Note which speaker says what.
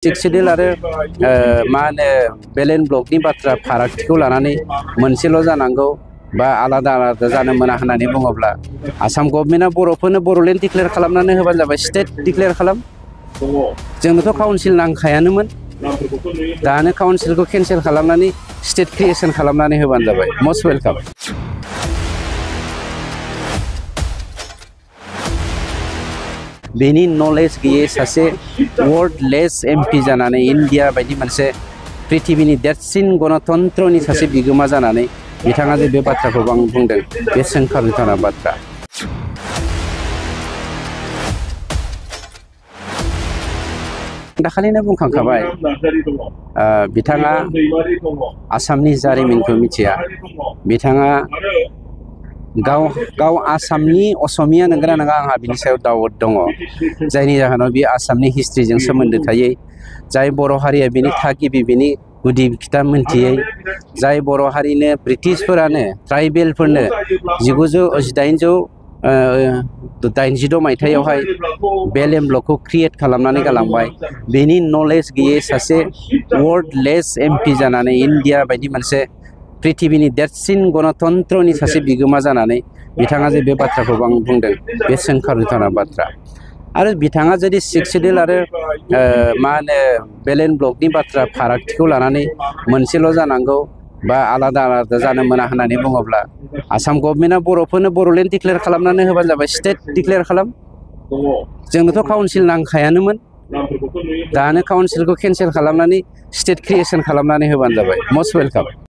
Speaker 1: सिक्सडिल आरो मा होनो बेलेन ब्लकनि बाथ्रा फारागथिखौ लानानै मोनसेल' जानांगौ बा आलादा आलादा जानो मोना होननानै बुङोब्ला आसाम गभर्नमेन्टआ बर'फोरनो बर'लेण्ड डिक्लेयार खालामनानै होबानो जाबाय स्टेट डिक्लेयार खालाम जोंनोथ' काउन्सिल नांखायानोमोन दानो काउन्सिलखौ केन्सेल खालामनानै स्टेट क्रिएशन खालामनानै होबानो जाबाय मस्ट वेलकाम बेनि नलेज गैयै सासे वर्डलेस एमपि जानानै इन्डिया बायदि मोनसे पृथिबीनि देरसिन गणतन्त्रनि सासे बिगोमा जानानै बिथाङा जे बे बाथ्राखौ आं बुंदों बे सोंखारिथावना बाथ्रा दाखालिनो बुंखांखाबाय बिथाङा आसामनि जारिमिनखौ मिथिया बिथाङा गाव आसामनि असमिया नंगौना नङा आंहा बिनि सायाव डाउट दङ जायनि जाहोनाव बे आसामनि हिस्ट्रिजों सोमोन्दो थायै जाय बर' हारिया बिनि थागिबि बिनि गुदि खिथा मोनथियै जाय बर' हारिनो ब्रिटिशफोरानो ट्राइबेलफोरनो 1886 मायथाइयावहाय बेलेन ब्लकखौ क्रिएट खालामनानै गालांबाय बेनि नलेज गैयै सासे वर्डलेस एमपि जानानै इन्डिया बायदि मोनसे पृथिबीनि देरसिन गणतन्त्रनि सासे बिगोमा जानानै बिथाङा जे बे बाथ्राखौ आं बुंदों बे सोंखारिथावना बाथ्रा आरो बिथाङा जुदि सिक्सडिल आरो मा होनो बेलेन ब्लकनि बाथ्रा फारागथिखौ लानानै मोनसेल' जानांगौ बा आलादा आलादा जानो मोना होननानै बुङोब्ला आसाम गभर्नमेन्टआ बर'फोरनो बर'लेण्ड डिक्लेयार खालामनानै होबानो जाबाय स्टेट डिक्लेयार खालाम जोंनोथ' काउन्सिल नांखायानोमोन दानो काउन्सिलखौ केन्सेल खालामनानै स्टेट क्रिएशन खालामनानै होबानो जाबाय मस्ट वेलकाम